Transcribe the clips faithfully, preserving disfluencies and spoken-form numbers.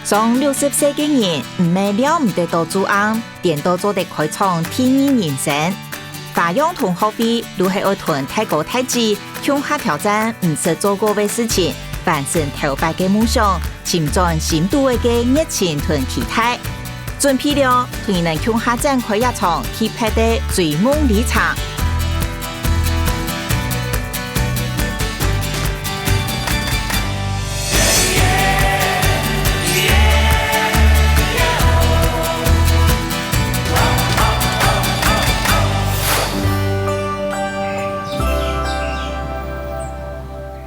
上六十歲个人，毋係尞毋得到晝暗，顛倒做得開創第二人生。花樣同學會就係愛同大哥大姊共下挑戰毋識做過个事情，完成頭擺个夢想，尋轉心肚个熱情同期待。準備了，同你等共下展開這場特別个追夢旅程。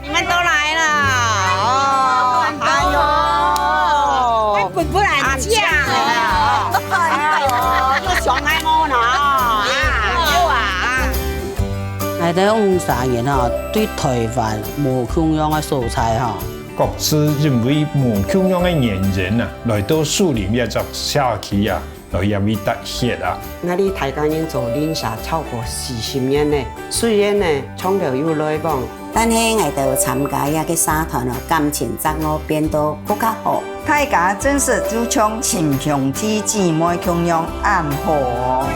你們都來了，哦，哎呦，還滾不來，很強啊，哎呦，又想愛我呢，啊，有啊。𠊎兜五儕人吼，對臺灣無共樣个所在吼。各自因為無共樣个原因啊，來到樹林這隻社區啊， 來這位踏雪啊。𠊎俚大家人做鄰舍超過四十年了，雖然呢長透有來往，但係𠊎兜參加這个社團哦，感情正會變到更加好。大家真實就像親兄弟姊妹共樣恁好哦。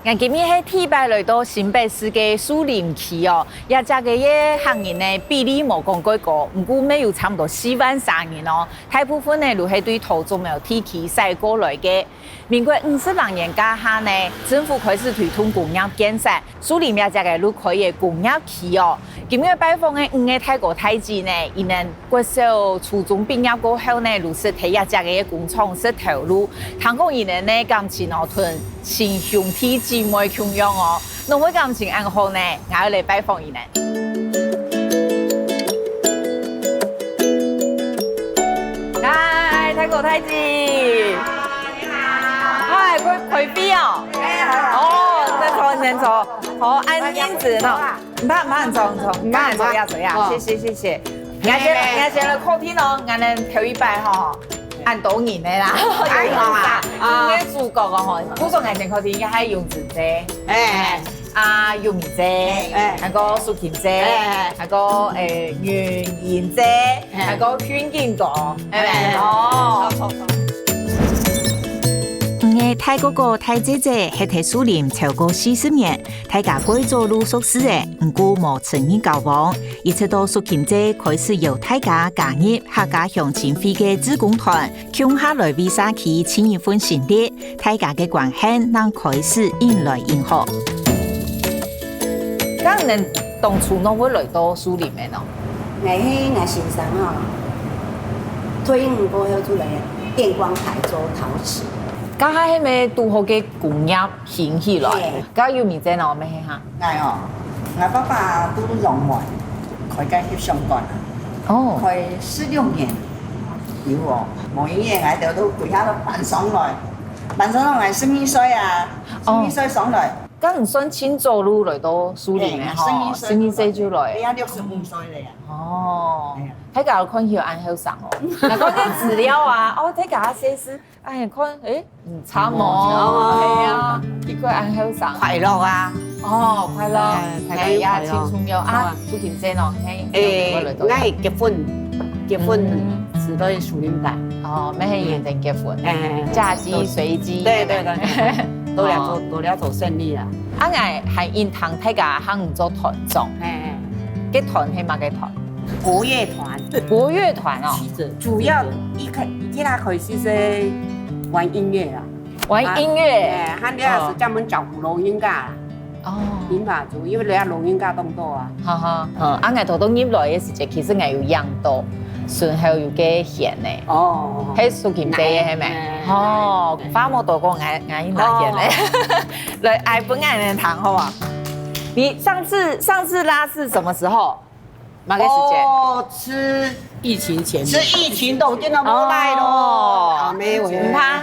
𠊎今日係第一擺來到新北市个樹林區哦，這隻个个客人呢比例無講蓋高，毋過乜有差毋多四萬儕人哦，大部分呢就係對桃竹苗地區徙過來个。民國五十零年該下呢，政府開始推動工業建設， 樹林這隻个就開个工業區哦。今日拜訪个五個大哥大姊呢，佢等國小、初中畢業過後呢，就識在這隻个工廠識頭路。聽講佢等呢感情哦，同親兄弟姊妹共樣哦。仰會感情恁好呢？𠊎愛來拜訪佢等。嗨，大哥大姊。 嗨，開，開會哦。哦，你先坐，你先坐。好，恁樣子喏。毋怕，毋怕，你坐，你坐，毋怕，你坐呀，坐呀。哦。謝謝，謝謝。𠊎先，𠊎先來客廳哦，𠊎等頭一擺吼，恁多人个啦，有意思啊。啊。今日主角哦吼，故所𠊎先客廳，應該還有子姐。哎。 啊，玉米姐，哎。還有淑琴姐，哎。還有，誒，雲英姐，哎。還有君景哥，係咪？哎。哦。五個大哥哥、大姊姊歇在樹林超過四十年，大家蓋早就熟識了，毋過無深入交往。一直到淑琴姐開始邀大家加入客家鄉親會个志工團， 共下來為社區盡一份心力，大家个關係正開始越來越好。該你等當初仰會來到樹林个呢？𠊎係𠊎先生哦，退伍過後就來電光台做陶瓷。該下係毋係堵好个工業興起來？嘿。該玉米姐呢，乜係哈？ 𠊎哦，𠊎爸爸在龍門開該翕相館啊，哦。開十六年有哦，無一年𠊎兜都歸下都搬上來，搬上來𠊎十二歲啊，十二歲上來。哦。該你算盡早就來到樹林个吼，嘿，十二歲，十二歲就來。哎呀，六十五歲了呀。哦，哎呀。大家看起來恁後生哦，𠊎看該資料啊，哦，大家細時 哎，看，誒，毋差無，無差無。係啊，你看恁後生。快樂啊。哦，快樂。哎，快樂又快樂。哎呀，輕鬆喲啊，好啊。不緊張哦，嘿，誒，𠊎結婚，結婚嗯。時代樹林大。哦，乜係認真結婚，哎。嫁雞隨雞。對，對，對，對。都了做，哦。都了做生理啊。啊，𠊎還印象大家還有做團長。哎。該團係麼个團？國樂團。國樂團哦。主要一開，一開始係玩音樂啊。 玩音樂。啊，哎，佢等係專門照顧老人家。哦。因為，因為這下老人家當多啊。哈哈，嗯，啊，𠊎頭頭入來个時節，其實𠊎有影到，身後有個弦呢。哦。係淑琴姐个係無？哎，哦，哎，哎。話無多講，𠊎，𠊎去拿弦呢。哦。來，哎，分𠊎來彈好啊。你上次，上次拉是什麼時候？ 麼个時節？哦，係疫情前。係疫情都已經都無來咯。哦。啊，無有。毋怕。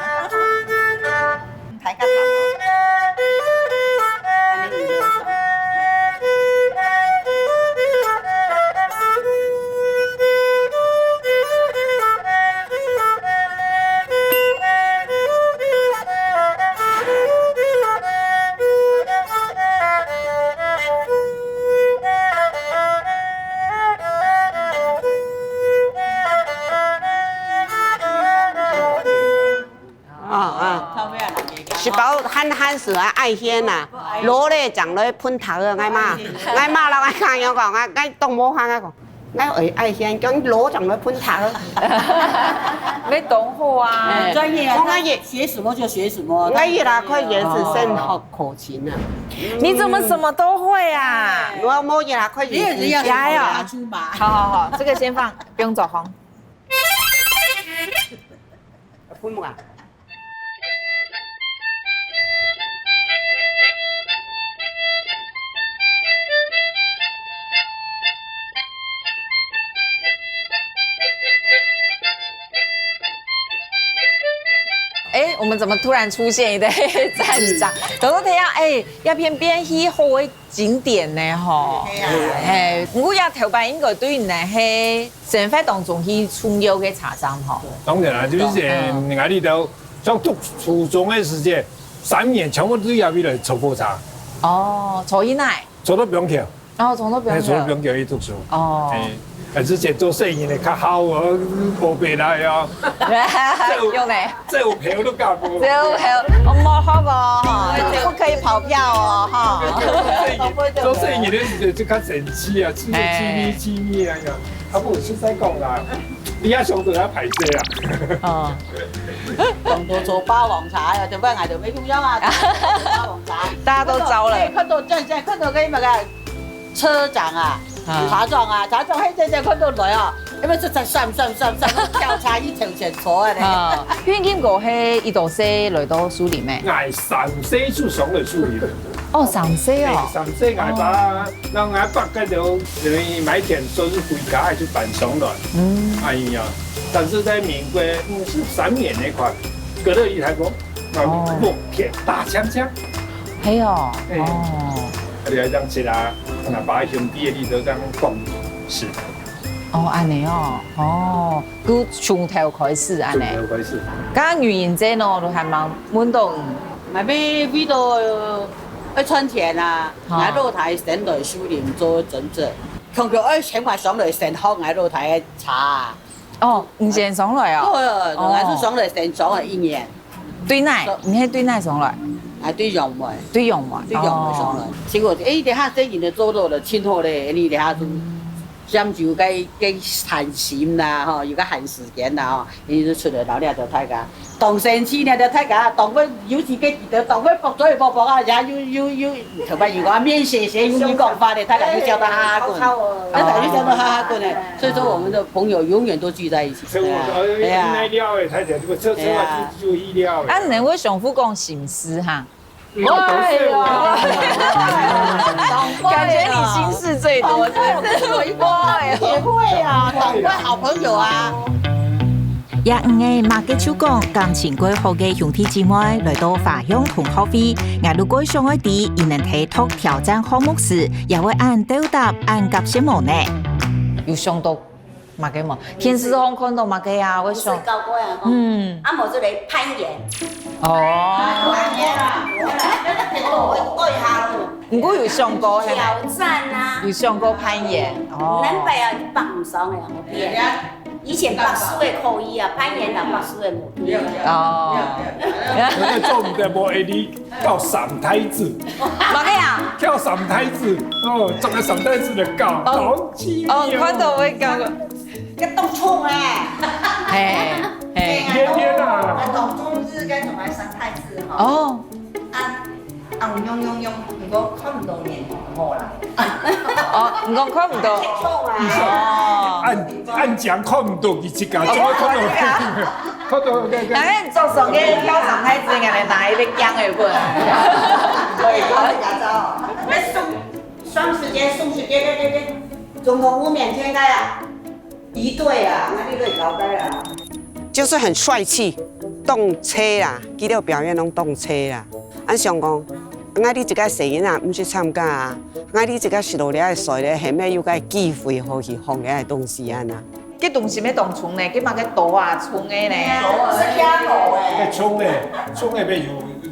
大家看哦。一包閒閒時啊，愛掀啊，摎咧正來噴頭啊，𠊎媽，𠊎媽摎𠊎家娘講，𠊎，𠊎當無閒啊講，𠊎愛愛掀，講摎正來噴頭。沒懂貨啊。哎专业啊，我也他学什么就学什么。我也大概也是生活口琴啊。你怎么什么都会啊？我我也大概你也是要也是学阿朱嘛。好好好，这个先放，不用走红。不嘛。哎，我们怎么突然出现一个站长？都是这样，哎，要偏偏去后尾景点呢，吼。哎，不过要头班应该对你呢，嘿，生活当中很重要的茶站吼。当然啦，就是人家里头像读初中的时节，三年全部都要为了抽破茶，哦，抽一奶，抽到不用钱，然后从那边哎，抽到不用钱去读书。哦，哎，哎，之前做生意的较好哦，我没来啊，用呢。这我朋友都干过。这个还有，我们好哦，哈，不可以跑票哦，哈。做生意的时候就较生气啊，气气气气啊，啊不，实在讲啦，你也想到要排队啊。哦，当多做霸王茶呀，对不对？俺就没用药啊，霸王茶。大家都招了。看到站在看到个那个车长啊，茶庄啊，茶庄黑在在看到来啊，因为这才算算算算，调查一条线错的嘞。啊，因为经过黑一度是来到树林咩？哎，三岁就上了树林。哦，三岁哦。三岁，俺爸让俺爸跟着，因为买田收入回家就搬上来。嗯，哎呀，但是在民国五十三年那块，隔了一台工，那木片大枪枪，嘿哦，哎哦，你还这样子啦，俺爸兄弟的力都这样放是。哦，安尼哦，哦，就从头开始安尼。没有关系。刚刚女人姐呢，都还蛮问到，买咩味道，要赚钱啊，哦来露台省来树林做整整，看看哎，先把上来先好来露台茶。哦，你先上来哦。哦，还是上来先上了一年，对哪？你系对哪上来？啊，对杨梅，对杨梅。对杨梅上来。结果哎，等下这人的做到了，挺好嘞，你等下就。相就该该寒心啦，吼，有个寒时间啦，吼，你就出来老了就大家，当生气呢，就大家，当个有几个记得，当个薄嘴薄薄啊，也有有有，头发有个面斜斜，有你讲话的，大家就笑到哈哈滚，大家就笑到哈哈滚的。所以说，我们的朋友永远都聚在一起。所以我说，哎，对啊那料哎，他讲这个车车啊，就就一料哎。啊，你会相互讲心事哈？哎呦，感觉你心事最多，真的。也会啊，赶快好朋友啊。也毋係麼个就講感情過好个兄弟姊妹來到花香同學會，𠊎都過想愛知，佢等在讀挑戰項目時，也會恁鬥搭、恁合適無呢？有想到麼个無？電視上看到麼个啊？我不是想，高过啊，嗯，啊，我这里攀岩，哦，攀岩啊，我来，我会下路毋過有想過係無？挑戰啊，有想過攀岩，哦，南北啊，你放唔上哎，我变。以前白书的扣一啊，攀岩啊，白书的母一。哦，那个做唔得，我哎，你跳三太子，麼个啊？跳三太子，哦，做个三太子的搞，搞奇妙哦，看到會搞个，个动冲哎，嘿，嘿，天天啊，动冲是该怎么三太子哈？哦，啊，啊，用用用，你讲看唔到面好啦。哦，你讲看毋到，冲啊！哦，按按讲看唔到佢自家，怎么看到？看到个当然做上个跳上台子，人家拿一个奖而不能。对，我是假招。那送双十节，送十节，对对对，总统府面前个啊，一队啊，那你都搞个啊。就是很帅气，动车啦，佢个表演拢动车啦。俺想讲，俺你自家細人啊，毋去参加啊，俺你自家食落了个水咧，下面有个机会好去学个东西啊呐。这东西要当冲呢，这么个多啊，冲的呢。我是听过哎。冲的，冲的要有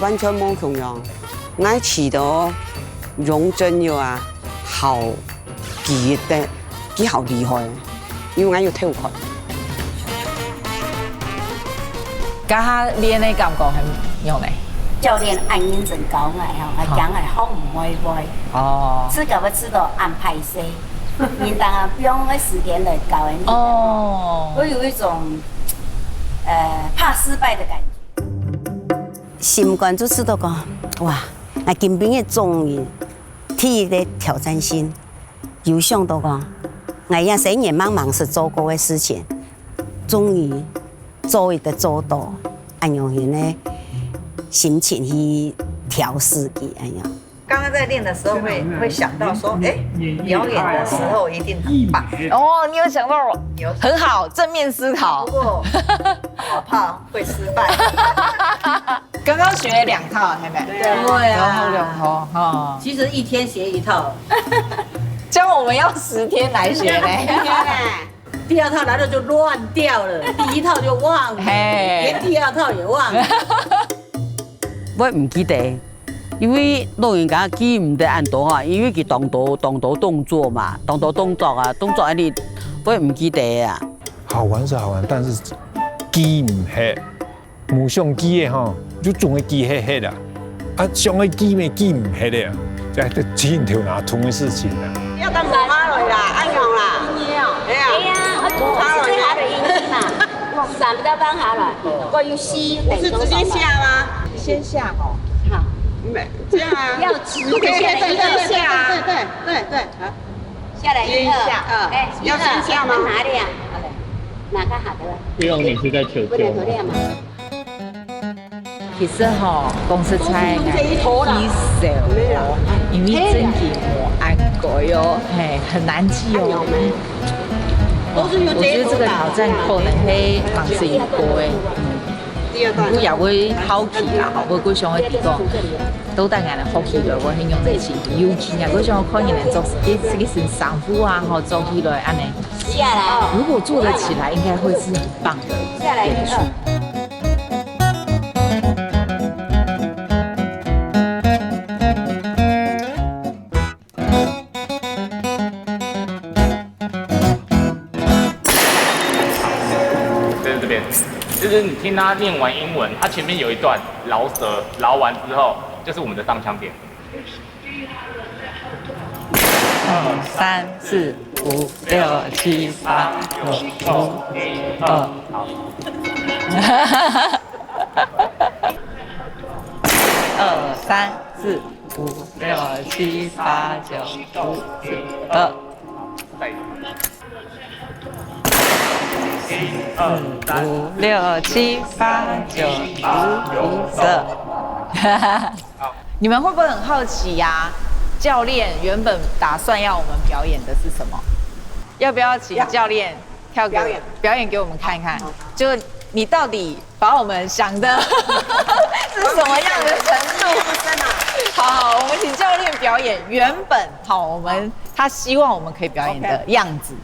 完全無共樣。𠊎試著榮臻有啊，好記得，佢好厲害，因為𠊎有偷看。該下練个感覺係仰呢？教練恁認真教𠊎吼，𠊎驚𠊎學毋會會。哦。自家會知道恁歹勢，人家啊，不用个時間來教你。哦。會有一種，呃，怕失敗的感覺。 心肝就試著講，哇，𠊎今晡日終於第一個挑戰性，有想著講，𠊎這生年茫茫識做過个事情，終於做一個做到，恁樣形个心情去調適佢，恁樣。剛剛在練的時候會，會想到說，哎，表演的時候一定很棒。哦，你有想到，有。很好，正面思考。不過，好怕會失敗。 剛剛學了兩套，係咪？對啊。對啊。然後兩套，哈。其實一天學一套。這樣我們要十天來學嘞。第二套來了就亂掉了，第一套就忘了，嘿。連第二套也忘了。會毋記得，因為老人家記毋得恁多哈，因為佢當多，當多動作嘛，當多動作啊，動作恁樣，會毋記得啊。好玩是好玩，但是記毋核。 無相機个吼，就總係記核核啊。啊，相个記咩記毋核个啊，這這盡頭那痛个事情啊。要等無下來啦，恁樣啦。哎呀，哎呀，無下來啦。閃到放下來，我有吸，不是直接下嗎？先下吼。好。沒，這樣啊。要直接下來，一定要下啊。對對對對對，好。下來一二，一下，二，哎，要先下嗎？一二，拿這樣，好了，拿個好的。不用，你是在求救嗎？不能，不能嘛。 其實吼，講實在，記仇哦，因為真經無恁該哦，嘿，很難記哦。我覺得這個挑戰可能係蠻辛苦个，嗯，毋過也會好奇啦，吼，會過想个地方，到底𠊎等學起來會係仰般个情形，尤其𠊎會想看人家做，一一身衫褲啊，吼，做起來恁樣。如果做得起來，應該會是很棒的演出。 在这边，就是你听他念完英文，他前面有一段饶舌，饶完之后就是我们的上腔点。二三四五六七八九十十一十二。二三四五六七八九十十一十二。四五六七八九十十一十二。你們會不會很好奇呀？教練原本打算要我們表演的是什麼？要不要請教練跳給我，表演給我們看看？就你到底把我們想的是什麼樣的程度？好，我們請教練表演原本，好，我們，他希望我們可以表演的樣子。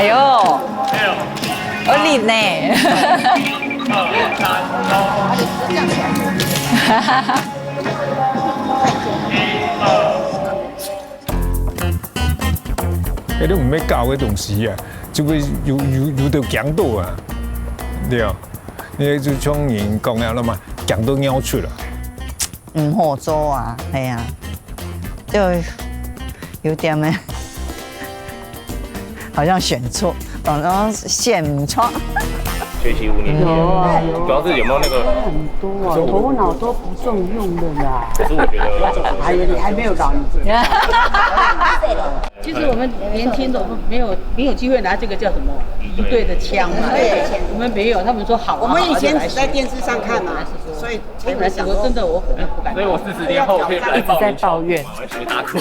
哎喲，有力呢。該都毋係教个東西啊，就會有有有兜驚到啊，對啊，因為就像人講个啦嘛，驚到尿出來。毋好做啊，係啊，就有點呢，好像選錯，好像選錯。学习五年级了，有啊有啊主要是有没有那个？很多啊，头脑都不中用的啦。可是我觉得，哎呀，你还没有老，你其实我们年轻的，我们没有没有机会拿这个叫什么一队的枪嘛，我们没有，他们说好啊，我们以前好啊就来只在电视上看嘛，所以才我本来想说会想说真的我可能不敢所以。我四十年后可以来报名考试吗？我要学打鼓。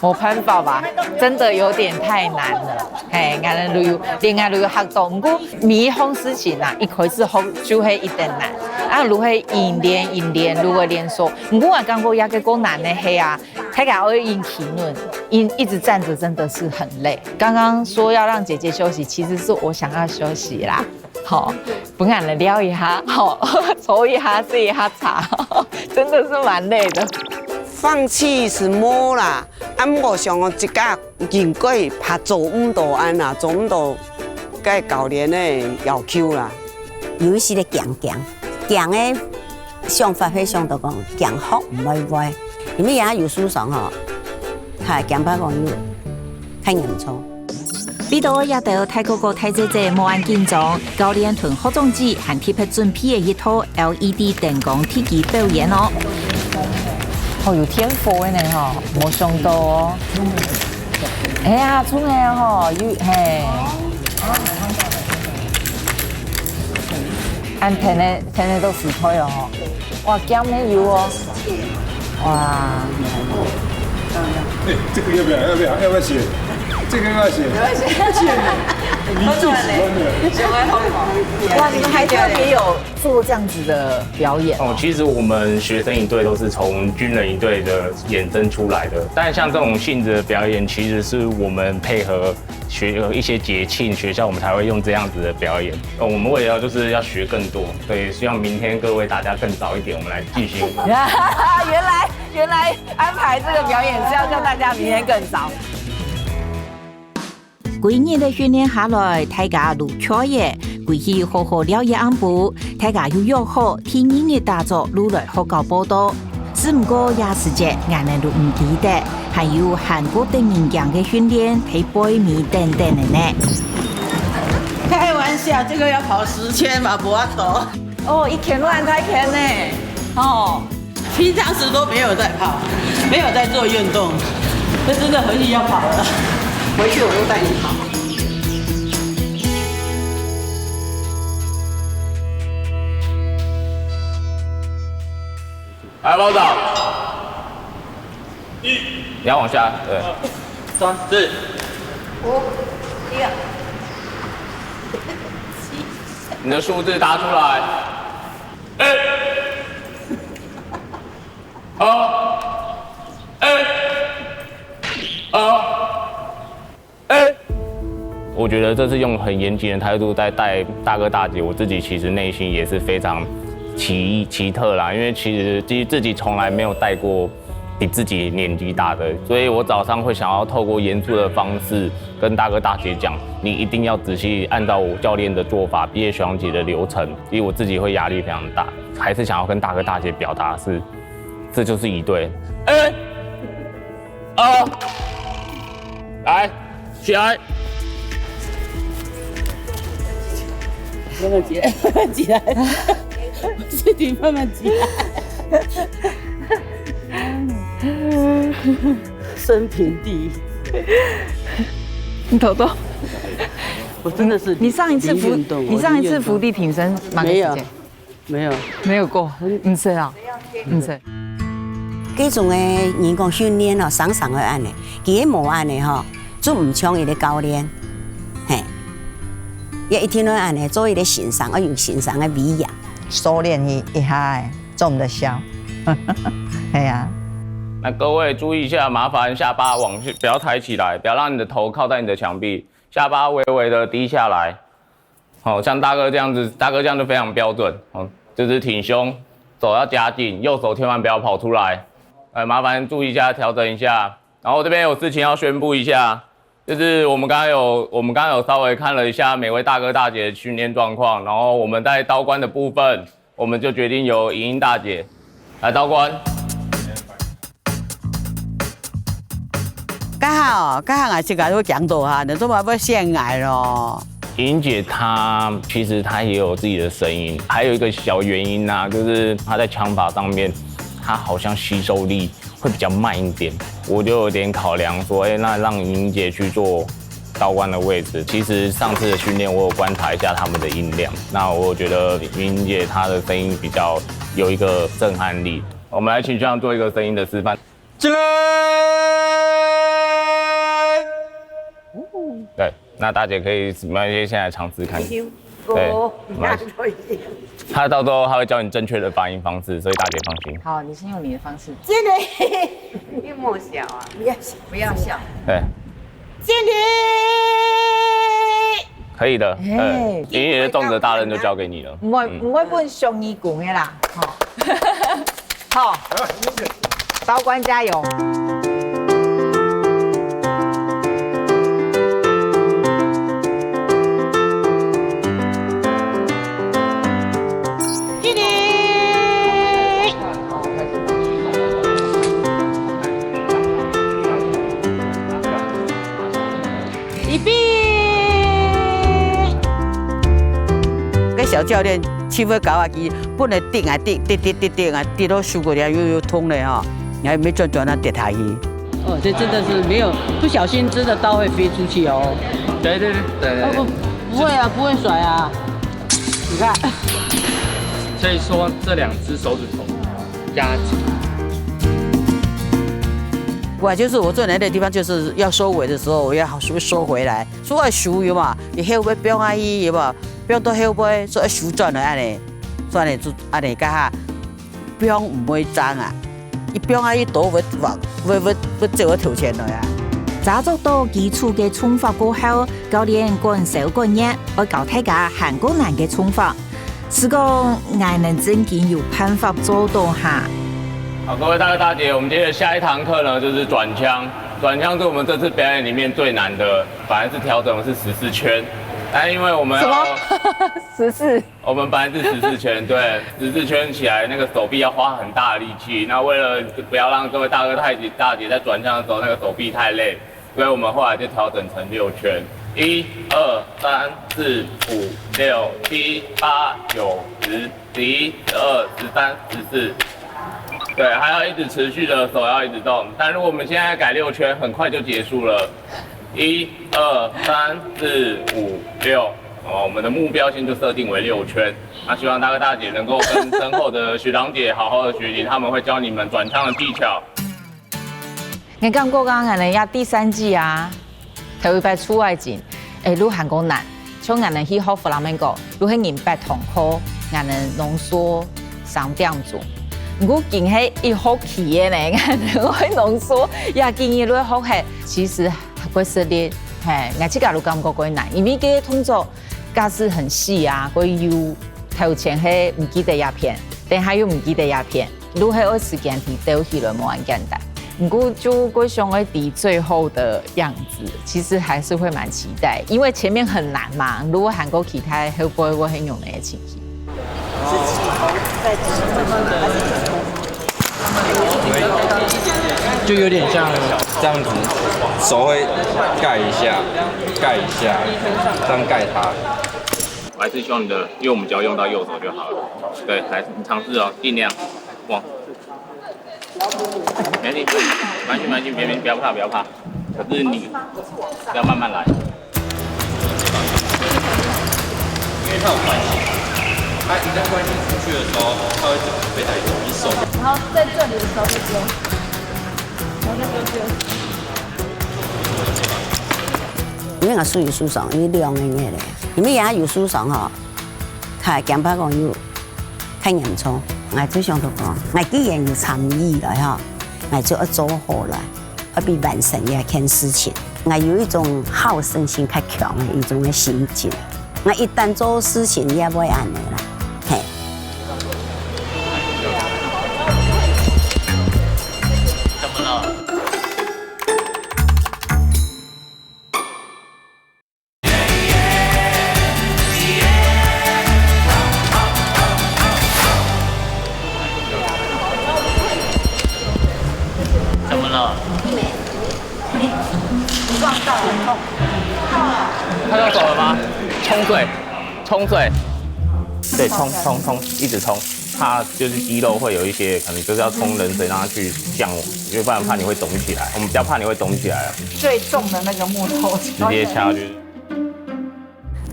無辦法吧，真的有點太難了。嘿，𠊎等旅遊，連𠊎旅遊學到，毋過每一項事情啊，一開始學就會一定難，啊，如何一練一練，如何練手。毋過𠊎感覺也个過難的係啊，大家愛硬企硬，硬一直站着真的是很累。剛剛說要讓姐姐休息，其實是我想要休息啦。好，分𠊎來尞一下，好，抽一下，喝一下茶，真的是蠻累的。放棄是無啦，啊，毋過想講自家應該怕做毋到安啦，做毋到該教練的要求啦。有一時咧驚驚，驚的想法會想到講，驚學毋會會，因為也有受傷吼，哈，驚怕講有較嚴重。為到這兜大哥哥大姐姐無恁緊張，教練同學長姊還特別準備了一套LED燈光特技表演哦。哦，有電火的呢吼，無想到哦。哎呀，衝个吼，有嘿。恁天的天的都死開哦吼，哇，驚沒有哦，哇。哎，這個要不要？要不要？要不要寫？這個要不要寫？不要寫，不寫。你最喜歡的。哇，你們還特別有做這樣子的表演。哦，其實我們學生營隊都是從軍人營隊的衍生出來的，但像這種性質的表演，其實是我們配合學呃一些節慶，學校我們才會用這樣子的表演。呃，我們為了要就是要學更多，所以希望明天各位大家更早一點，我們來繼續。原來原來安排這個表演是要叫大家明天更早。幾日个訓練下來，大家都𤸁了，歸去好好尞一暗晡，大家又約好第二日打早就來學校報到。只毋過這時節，𠊎等都毋記得，還有還過得人驚个訓練在背尾等等个呢。開玩笑，這個要跑十圈嘛，不要抖。哦，一圈亂開圈呢，哦。平常時都沒有在跑，沒有在做運動，這真的回去要跑了，回去我就帶你跑。来，包长。一，你要往下，对。三，四，五，六，七。你的数字打出来。哎，好，哎，好。哎，我觉得这是用很严谨的态度在带大哥大姐，我自己其实内心也是非常奇奇特啦，因为其实其实自己从来没有带过比自己年纪大的，所以我早上会想要透过严肃的方式跟大哥大姐讲，你一定要仔细按照我教练的做法，毕业学长姐的流程，因为我自己会压力非常大，还是想要跟大哥大姐表达是，这就是一对，哎，哦，来。 起来。慢慢起来，慢慢起来，身体慢慢起来。生平第一，你头痛。我真的是你上一次伏，零运动你上一次伏地挺身，哪个时间？没有，没有过，毋使啊，毋使。這種个人講訓練哦，常常會恁呢，佢無恁呢吼，就毋像一個教練，嘿，也一定會恁呢，做一個先生，要有先生个威嚴。收斂一一下，做毋得笑。哎呀，那各位注意一下，麻烦下巴往下，不要抬起来，不要让你的头靠在你的墙壁，下巴微微的低下来。好，像大哥这样子，大哥这样就非常标准，哦，就是挺胸，手要夹紧，右手千万不要跑出来。呃，麻烦注意一下，调整一下。然后我这边有事情要宣布一下，就是我们刚刚有，我们刚刚有稍微看了一下每位大哥大姐的训练状况，然后我们在刀关的部分，我们就决定由莹莹大姐来刀关。該下哦，該下𠊎自家都驚到哈，你做麼會選𠊎咯？莹姐她其实她也有自己的声音，还有一个小原因啊，就是她在枪法上面，她好像吸收力会比较慢一点，我就有点考量说，哎，那让莹姐去做道官的位置。其实上次的训练，我有观察一下他们的音量，那我觉得莹姐她的声音比较有一个震撼力。我们来请学长做一个声音的示范。进来。对，那大姐可以没关系，现在尝试看。对，没关系。他到时候他会教你正确的发音方式，所以大姐放心。好，你先用你的方式。真的，你莫笑啊，不要笑，不要笑。对，真的，可以的。哎对，莹姐的重责大任就交给你了。唔會嗯唔會分上耳公个啦，吼。好，道官加油！一零。预备。个小教练七分搞啊机，本来顶啊顶，跌跌跌跌啊，跌到手骨了又又痛了哈，然后没转转啊跌下去。哦，这真的是没有不小心，真的刀会飞出去哦。对对对对对哦，不会啊，不会甩啊。你看，所以说这两只手指头加紧。我就是我最难的地方，就是要收尾的时候，我要收收回来。所以手有嘛，你后背放下去有嘛，放到后背，所以手转了按呢，转了就按呢，刚好放唔会张啊，一放下去倒会会会会走个头前来啊。扎足到基礎个銃法過後，教練趕手趕腳，愛教大家還過難个銃法。是講，𠊎等正經有辦法做到哈。好，各位大哥大姐，我们今天的下一堂课呢，就是转枪。转枪是我们这次表演里面最难的，本来是调整的是十字圈，但因为我们要什么？十字？我们本来是十字圈，对，十字圈起来那个手臂要花很大的力气。那为了不要让各位大哥太姐大姐在转枪的时候那个手臂太累，所以我们后来就调整成六圈，一二三四五六七八九十十一十二十三十四。对，还要一直持续的手要一直动。但如果我们现在改六圈，很快就结束了。一二三四五六，哦，我们的目标先就设定为六圈。那希望大哥大姐能够跟身后的学长姐好好的学习，他们会教你们转枪的技巧。你感觉讲，可能要第三季啊，头一擺出外景，哎，愈還過難。像𠊎等去學flamenco，愈係人逼堂課，𠊎等濃縮三點鐘。毋過今係一學期个呢，𠊎等愛濃縮也經歷愈學係，其實還過食力，嘿，𠊎自家都感覺過難，因為這个動作假使很細啊，會有頭前係毋記得這片，等下又毋記得這片。 愈係愛時間去兜起來無恁簡單。毋過就會想愛知最後的樣子，其實還是會蠻期待，因為前面很難嘛。如果還過期待，會不會會很有那個情形？就有点像这样子，手会盖一下，盖一下，这样盖它。我还是希望你的右拇脚用到右手就好了。对，来，你尝试哦，尽量往。没关系，没关系，没关系，不要怕，不要怕。可是你要慢慢来。因为它有惯性，它一旦惯性出去的时候，它会整个被带走，你手然后在这里的时候就不用，然后那时候就因為我手有受傷，因為兩個月咧，因為也有受傷吼，佢驚怕講有較嚴重，𠊎就想到講，𠊎既然有參與了吼，𠊎就愛做好來，愛比完成這件事情。𠊎有一種好勝心較強的一種的心情，𠊎一旦做事情也會恁樣啦，嘿。怎么了？怎么了？撞到很痛。看到手了吗？冲水，冲水，对，冲冲冲，一直冲，怕就是肌肉会有一些可能就是要冲冷水让它去降，因为不然怕你会肿起来。我们比较怕你会肿起来啊。最重的那个木头，直接敲下去。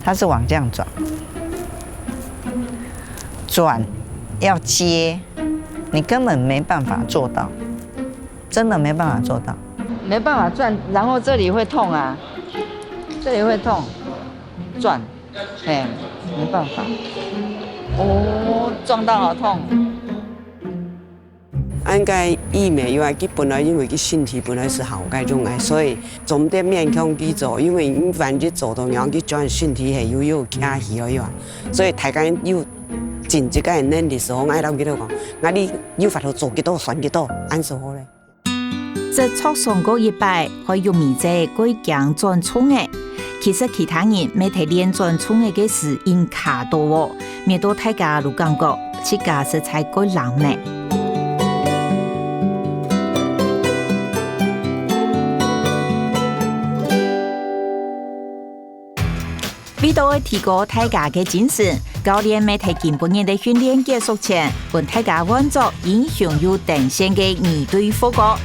它是往这样转，转要接，你根本没办法做到，真的没办法做到。没办法转，然后这里会痛啊，这里会痛，转，哎，没办法。哦，撞到好痛。應該醫美以外，佢本來因為佢身體本來係好个樣个，所以做毋得勉強佢做，因為你萬一做到樣，佢轉身體係又又徛起來啊。所以大家有盡一个能力時候，愛同佢兜講，啊你有法度做幾多算幾多，恁樣好咧。這著傷過一擺，害玉美姐過驚轉重个。其實其他人乜在練轉重个个時，因卡到哦，搣到大家都感覺自家實在過冷呢。為到愛提高大家个精神，教練乜在今晡日个訓練結束前，分大家換著英雄又等閒个二隊火鍋。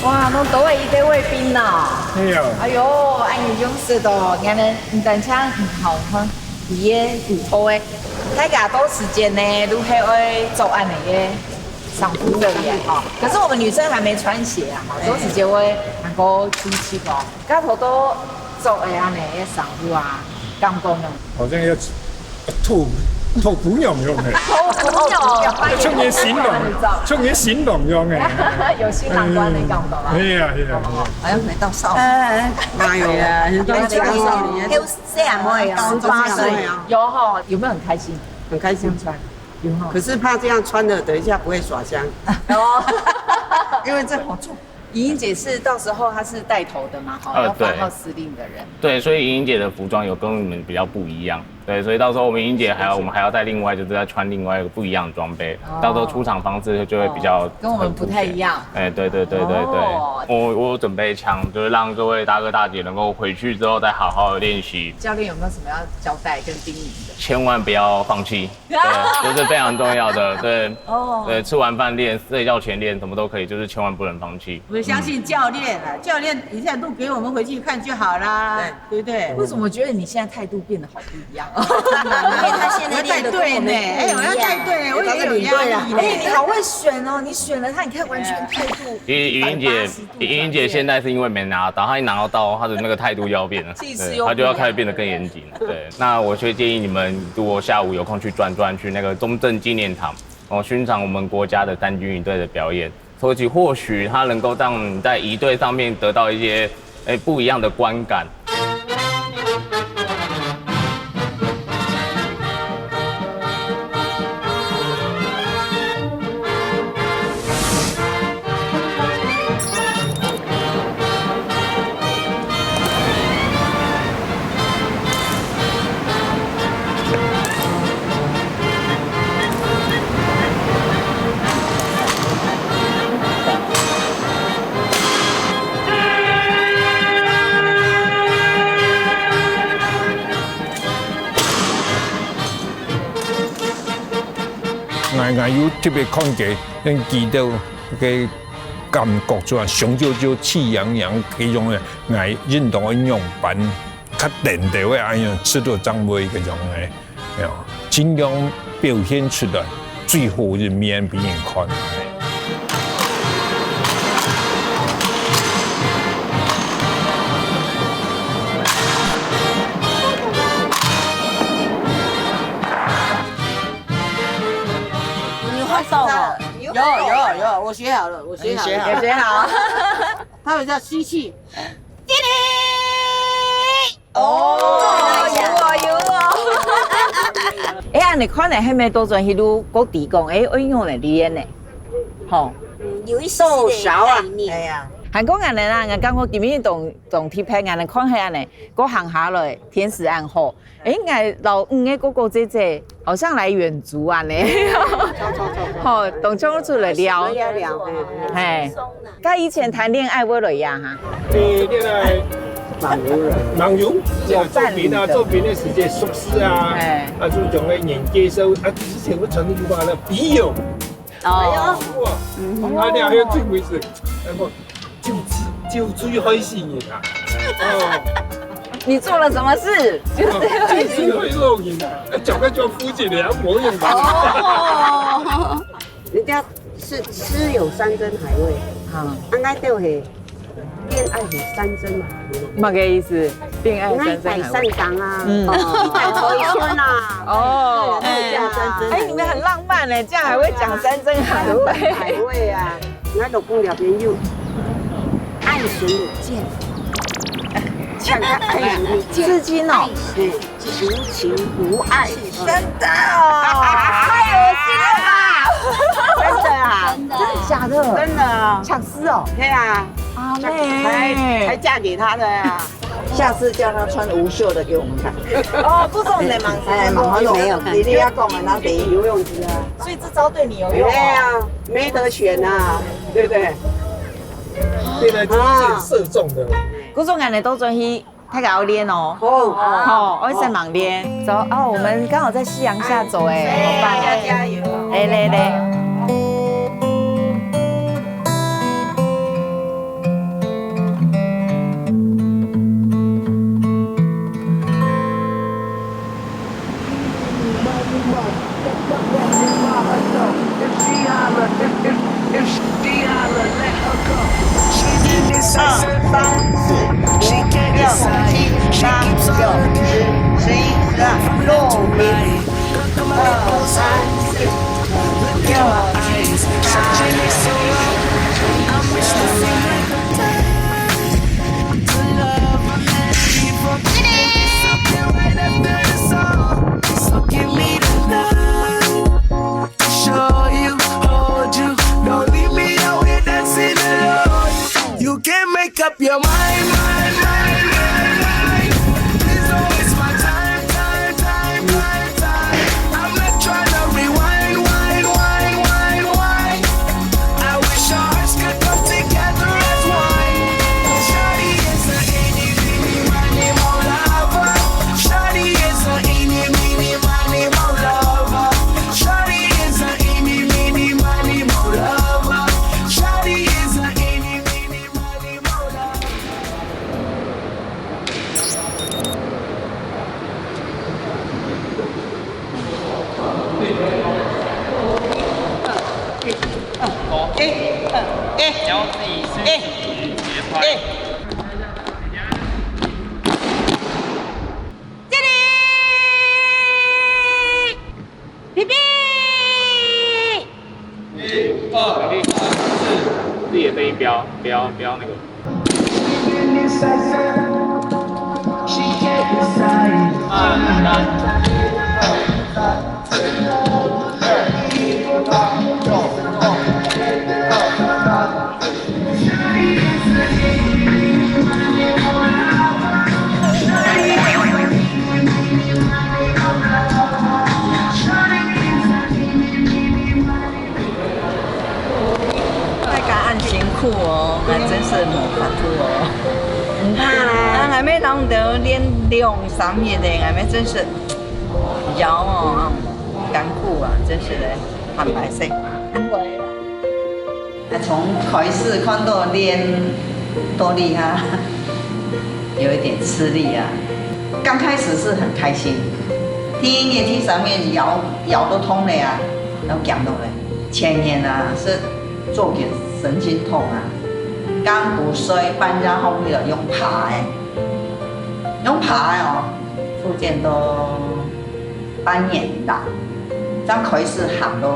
哇，弄到位一个衛兵呢。哎呀，哎呦，哎，你勇士的哦，你看呢，你单枪，嗯，好，你看，你也骨头哎，大家多时间呢，都还会做恁样个上服的耶，哈。可是我们女生还没穿鞋啊，哈，多时间会能够出去哦。 个頭都做个恁樣个衫褲啊，感覺呢？好像要吐吐不用用的，哦，不用，像你形容，像你形容用哎。有新郎官的感覺吗？哎呀哎呀，好像没到少。哎呀，很多青少年，有这样没有？十八岁啊，有哈，有没有很开心？很开心穿，有哈。可是怕这样穿了，等一下不会耍香，哦，因为这好重。怡英姐是到时候她是带头的嘛，哈，呃要发对号司令的人。对，所以莹莹姐的服装有跟你们比较不一样。对，所以到时候我们莹莹姐还要，我们还要再另外就是再穿另外一个不一样的装备，哦到时候出场方式就会比较哦跟我们不太一样很凸显。哎，对对对对对，哦我我有准备枪，就是让各位大哥大姐能够回去之后再好好的练习，教练有没有什么要交代跟叮咛的？千万不要放弃。对，这是非常重要的。对，哦对，吃完饭练，睡觉前练，什么都可以，就是千万不能放弃。我们相信教练啊，教练一下录给我们回去看就好啦，对不对？为什么我觉得你现在态度变得好不一样？因为他现在练的跟我们不一样。我要带队呢，哎，我要带队，我也有压力呢。哎，你好会选哦，你选了他，你看完全态度其实怡英姐一百八十度，转变怡英姐现在是因为没拿到，她一拿到她的那个态度就要变了，气势又对，她就要开始变得更严谨了。对，那我却建议你们，如果下午有空去转转，去那个中正纪念堂，哦，欣赏我们国家的三军仪队的表演，或许或许它能够让你在仪队上面得到一些，哎，不一样的观感。 俺俺有特别看个，恁记得个感觉出来，雄赳赳、气昂昂，其中呢，俺运动个样板，较等的会哎呀，吃到张杯个样呢，哎呀，尽量表现出来，最好是面俾人看。 你有拍照吗？有有有，我学好了，我学好了。也学好。他有叫吸气，哦，有哦有哦。哎，恁你看呢，还没多转去路，我提供，哎，我用来练呢，吼，有一些瘦小啊，哎呀，还讲恁呢啦，俺刚刚今日动动体拍，俺看下呢，我行下来，天时恁好，哎，俺老五个哥哥姐姐。 好像来远足啊呢。吼，当中出来聊，聊聊，嘿，跟以前谈恋爱会一样哈。你恋爱網路啦。網路，這个做兵啊，做兵个時節熟識啊，哎。啊，就將个年紀收啊，之前我傳一句話啦，筆友。哦。哇，嗯。啊，你還有最尾是，然後就最，就最開心的啦。哦。你做了什麼事？就最開心。哦，就最開心的，啊，腳該就附近的，啊，無用的。哦。人家是吃有山珍海味，啊。應該就係戀愛有山珍海味。麼个意思？戀愛山珍海味。愛大山港啊，嗯。哦，愛海鮮啊。哦。哎呀，哎，你們很浪漫欸，這樣還會講山珍海味。海味啊，那老公兩邊又愛神有見，像他愛神有見。至今哦。嘿。 無情無愛。真的哦，太惡心了吧！真的啊，真的假的？真的啊。搶絲哦。對啊，啊，才，才，才嫁給他的啊。下次叫他穿無袖的給我們看。哦，不是我們的盲僧。哎，盲僧沒有看。你一定要跟我們那裡游泳池啊。所以這招對你有用哦。對啊，沒得選啊，對不對？現在弓箭射中的。故所恁樣都做去 大家愛練哦。好。好，愛先忙練。走，哦，我們剛好在夕陽下走，哎，好棒哦。大家加油。來，來，來。You can make up your mind, mind, mind, mind, mind. Please don't waste my time, time, time, time, time. I'm not tryna rewind, wind, wind, wind, wind. I wish our hearts could come together as one. Shawty is a eeny, meeny, miny, mo lover. Shawty is a eeny, meeny, miny, mo lover. Shawty is a eeny, meeny, miny, mo lover. Shawty is a eeny, meeny, miny, mo lover. 这里，皮皮。一二三四，自己的声音标，标，标那个。大家恁辛苦哦，𠊎真是無法度哦。毋怕啦。啊，𠊎乜摎你兜練兩三日个，𠊎乜真是枵哦，艱苦啊，真是的，坦白說。毋會啦。 啊，從開始看到練到這下，有一點吃力啊。剛開始是很開心，第一年、第三年腰，腰都痛了啊，要講到了。前年啊，是坐骨神經痛啊，剛不睡，半夜後面了，用爬的，用爬的哦，復健都半年啦，正開始行路。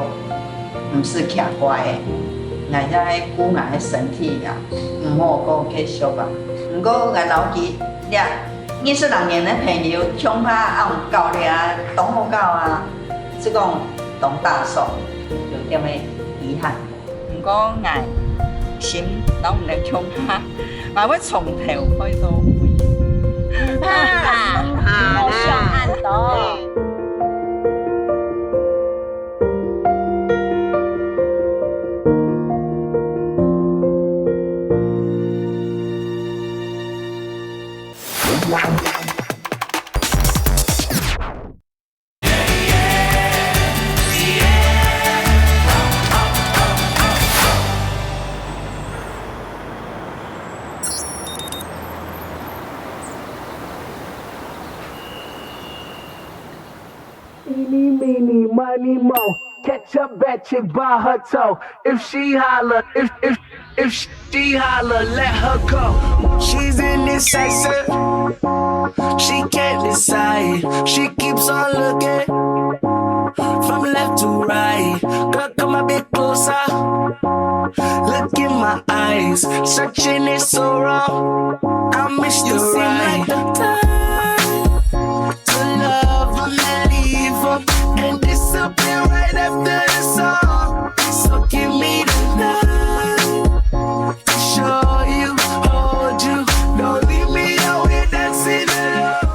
毋使奇怪个，𠊎也愛顧𠊎个身體啊，毋好過繼續啊。毋過𠊎摎佢這二十零年个朋友，恐怕也毋到這啊，當好搞啊，只講當打爽，有點个遺憾。毋過𠊎心摎毋得恐怕，𠊎會從頭開到尾。哈哈，好啦。好笑恁多。 大 Anymore. Catch a bad chick by her toe. If she holler, if if if she holler, let her go. She's indecisive. She can't decide. She keeps on looking from left to right. Girl, come a bit closer. Look in my eyes, searching is so wrong. I miss you the seem right like the type to love and then leave up and disappear right after the song. So give me the night to show you, hold you, don't leave me out here dancing alone.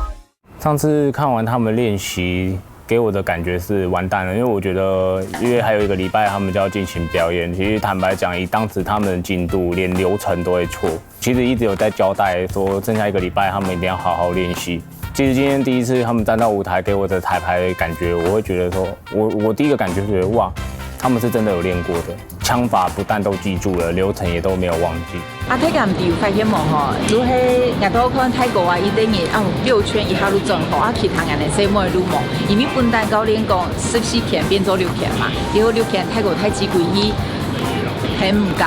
上次看完他们练习，给我的感觉是完蛋了，因为我觉得，因为还有一个礼拜他们就要进行表演。其实坦白讲，以当时他们的进度，连流程都会错。其实一直有在交代说，剩下一个礼拜他们一定要好好练习。其实今天第一次他们站到舞台，给我的彩排的感觉，我会觉得说，我我第一个感觉是觉得哇，他们是真的有练过的。 枪法不但都记住了，流程也都没有忘记。啊，大家毋知有發現無吼？就係𠊎兜看泰國啊，佢等人啊，六圈一下就轉好，啊，其他人呢，細妹就無。因為本旦教練講十四圈變做六圈嘛，然後六圈泰國太極拳佢很毋講。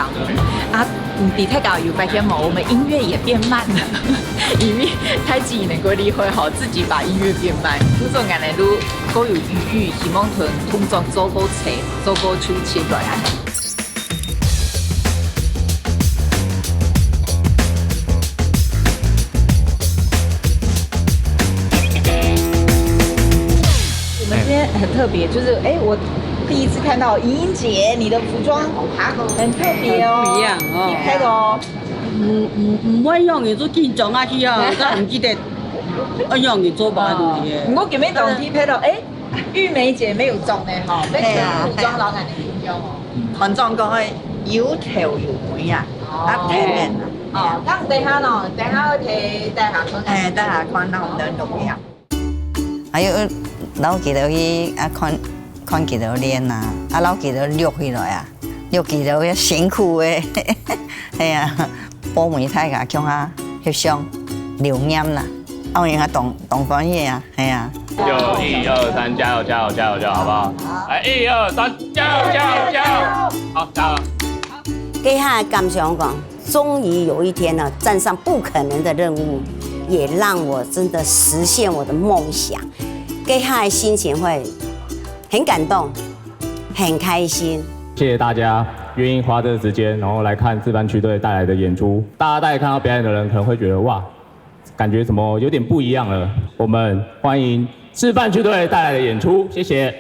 啊，毋知大家有發現無？我們音樂也變慢了，因為太極能夠厲害吼，自己把音樂變慢。就做恁呢就夠有餘裕，希望同動作做夠齊。 做个出切个啊。我们今天很特别，就是，哎，我第一次看到莹莹姐，你的服装很特别哦，很不一样哦。你拍的哦。毋毋毋會樣樣做緊張啊去啊，真毋記得，哎樣樣做法就係。毋過今日當特別咯，哎， 玉梅姐沒有妝呢吼，變成古裝老奶奶形象哦。團長講个有頭有尾啊，哦。啊，天然啊。哦，恁等下喏，等下愛提大家看。哎，大家看，那我們的錄影。還有，摎佢兜去啊，看看佢兜練啊，啊，摎佢兜錄起來啊，錄佢兜个辛苦个，哎呀，保姆大家共下翕相留念啦，啊，𠊎應該當當歡喜啊。 係啊。就一二三，加油加油加油加油，好不好？來，一二三，加油加油加油！好，加油！該下感想講，終於有一天呢，站上不可能的任務，也讓我真的實現我的夢想。該下的心情會很感動，很開心。謝謝大家願意花這個時間，然後來看示範區隊帶來的演出。大家大概看到表演的人，可能會覺得哇， 感覺怎麼有點不一樣了？我們歡迎示範區隊帶來的演出，謝謝。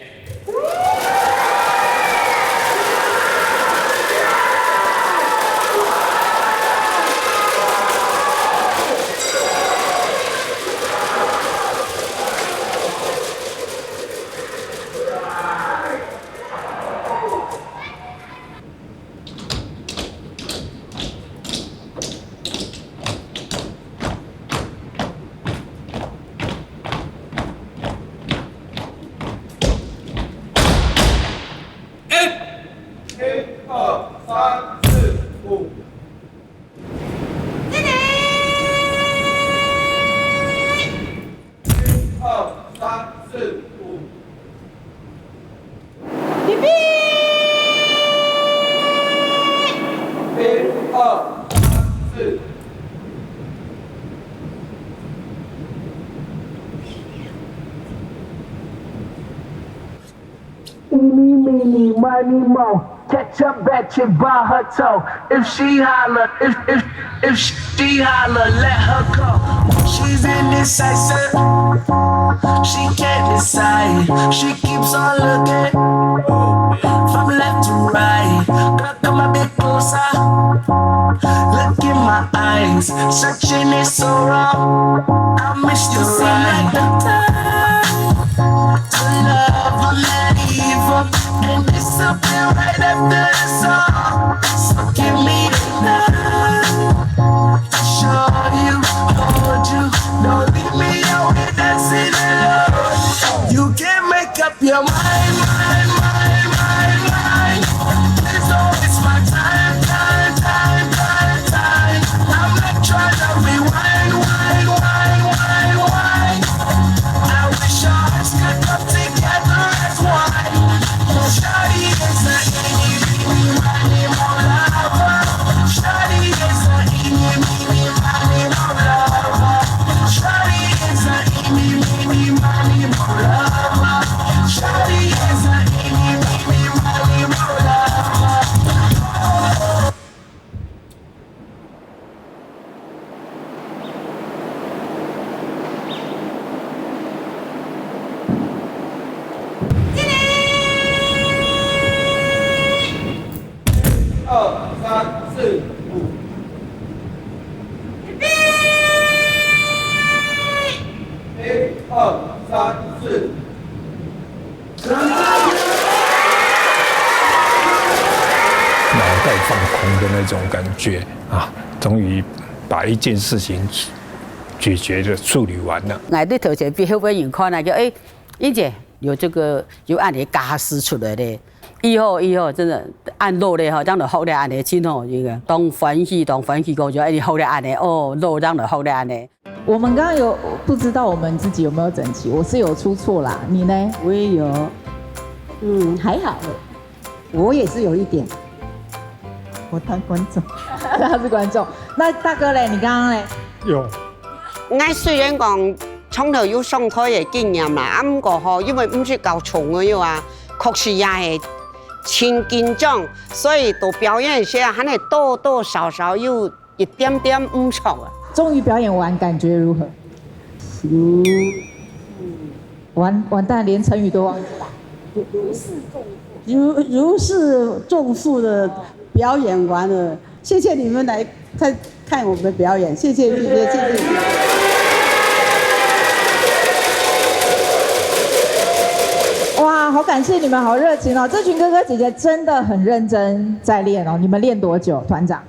一，一二三四五。一二三四五。 一二三四。Eeny, meeny, miny, mo. Catch a bad chick by her toe. If she holler, if if if she holler, let her go. She's indecisive. She can't decide. She keeps on looking from left to right. Girl, come a bit closer. Look in my eyes. Searching is so wrong. I miss the right. You seem like the type to love a man evil and disappear right after the song. So give me the night to show you, hold you, don't leave me out here dancing alone. You can't make up your mind, mind, mind, mind, mind. Please don't waste my time, time, time, time, time. I'm not trying to rewind, wind, wind, wind, wind. 三、四、五。预备！一、二、三、四。脑袋放空的那种感觉啊，终于把一件事情解决的处理完了。来，你头前比后边人看啊，就哎，英姐有这个有按呢家私出来的，以后以后真的按落咧吼，这样就好咧，按呢真好，这个当欢喜当欢喜，讲就哎，你好咧按呢，哦，落这样就好咧按呢。我们刚刚有不知道我们自己有没有整齐，我是有出错啦，你呢？我也有，嗯，还好，我也是有一点。我当观众，他是观众。那大哥嘞，你刚刚嘞？有，𠊎雖然講從頭有上台个經驗啦，啊毋過吼，因為毋識教長个啊，確實也係真緊張，所以到表演時啊，還係多多少少有一點點毋著啊。終於表演完，感覺如何？嗯，完完蛋，連成語都忘記了。如如释重负的表演完了，谢谢你们来看看我们的表演，谢谢谢谢谢谢。哇，好感谢你们，好热情哦！这群哥哥姐姐真的很认真在练哦。你们练多久，团长？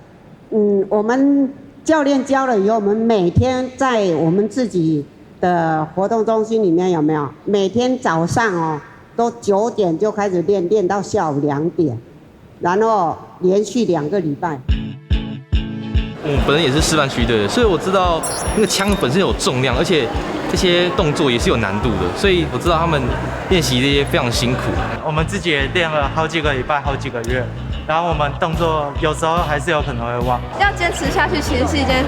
嗯，我们教练教了以后，我们每天在我们自己的活动中心里面有没有？每天早上哦，都九点就开始练，练到下午两点，然后连续两个礼拜。我本身也是示范区队的，所以我知道那个枪本身有重量，而且这些动作也是有难度的，所以我知道他们练习这些非常辛苦。我们自己也练了好几个礼拜、好几个月，然后我们动作有时候还是有可能会忘。要坚持下去，其实是一件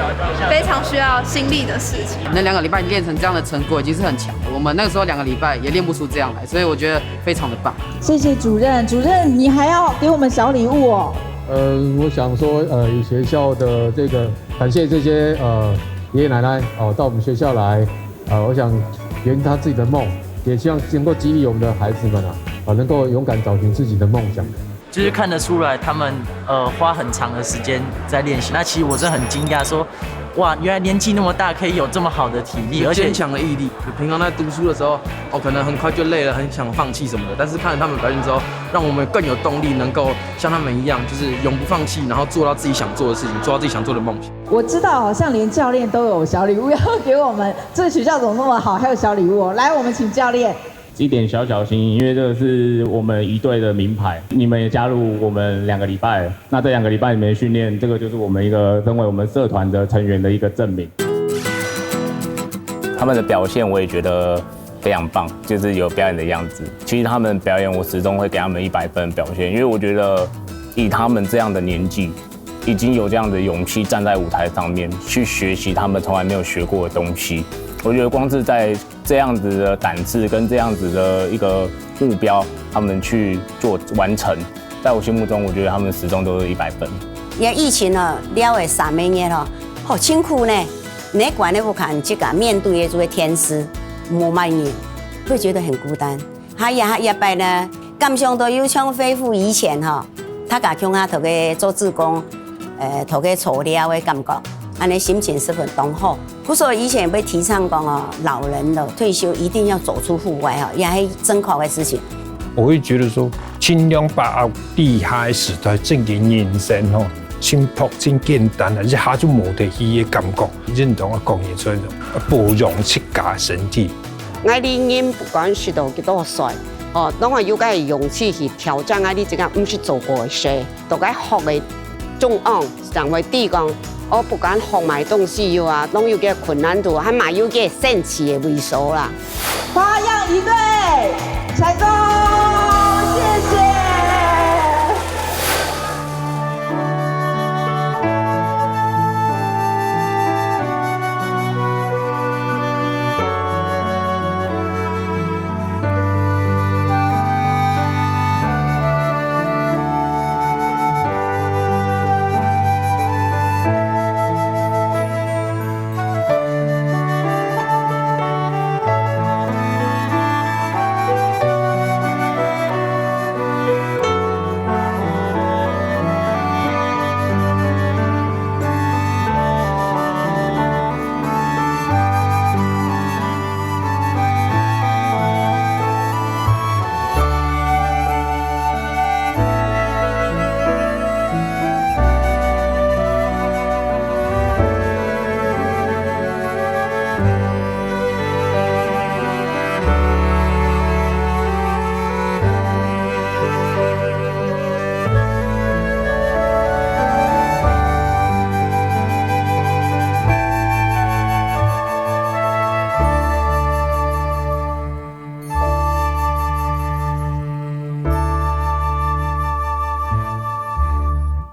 非常需要心力的事情。那两个礼拜你练成这样的成果已经是很强了。我们那个时候两个礼拜也练不出这样来，所以我觉得非常的棒。谢谢主任，主任你还要给我们小礼物哦。呃，我想说，呃，以学校的这个感谢这些呃爷爷奶奶哦，到我们学校来，呃，我想圆他自己的梦，也希望能够激励我们的孩子们啊，啊，能够勇敢找寻自己的梦想。就是看得出来他们呃花很长的时间在练习。那其实我真的很惊讶，说哇，原来年纪那么大可以有这么好的体力，而且坚强的毅力。平常在读书的时候，哦，可能很快就累了，很想放弃什么的。但是看了他们表现之后，让我们更有动力，能够像他们一样，就是永不放弃，然后做到自己想做的事情，做到自己想做的梦想。我知道，好像连教练都有小礼物要给我们。这学校怎么那么好，还有小礼物哦？来，我们请教练。一点小小心意，因为这个是我们一队的名牌，你们也加入我们两个礼拜了。那这两个礼拜你们的训练，这个就是我们一个身为我们社团的成员的一个证明。他们的表现我也觉得非常棒，就是有表演的样子。其实他们表演，我始终会给他们一百分表现，因为我觉得以他们这样的年纪，已经有这样的勇气站在舞台上面去学习他们从来没有学过的东西。我觉得光是在这样子的胆识跟这样子的一个目标，他们去做完成，在我心目中，我觉得他们始终都是一百分。也疫情了，了的三个月了，好辛苦呢。你管理不看这个面对的这个天使，没卖你，会觉得很孤单。还也还也拜呢，感想都又像恢复以前哈，他甲乡下头个做志工，呃，头个草料的感觉，安尼心情十分当好。 故所以前会提倡讲哦，老人了退休一定要走出户外哈，也是正确的事情。我会觉得说，尽量把握厉害时代正经人生吼，真朴真简单啊，一下就无得去的感觉，认同啊，讲也做一种保养自家身体。爱你人不管食到几多岁，哦，拢要有个勇气去挑战啊，你自家毋识做过的事。 都个学个中央，上会知讲，哦，不管学买东西有啊，拢有个困难度，还蛮有个神奇的位所啦。花样一队成功，谢谢。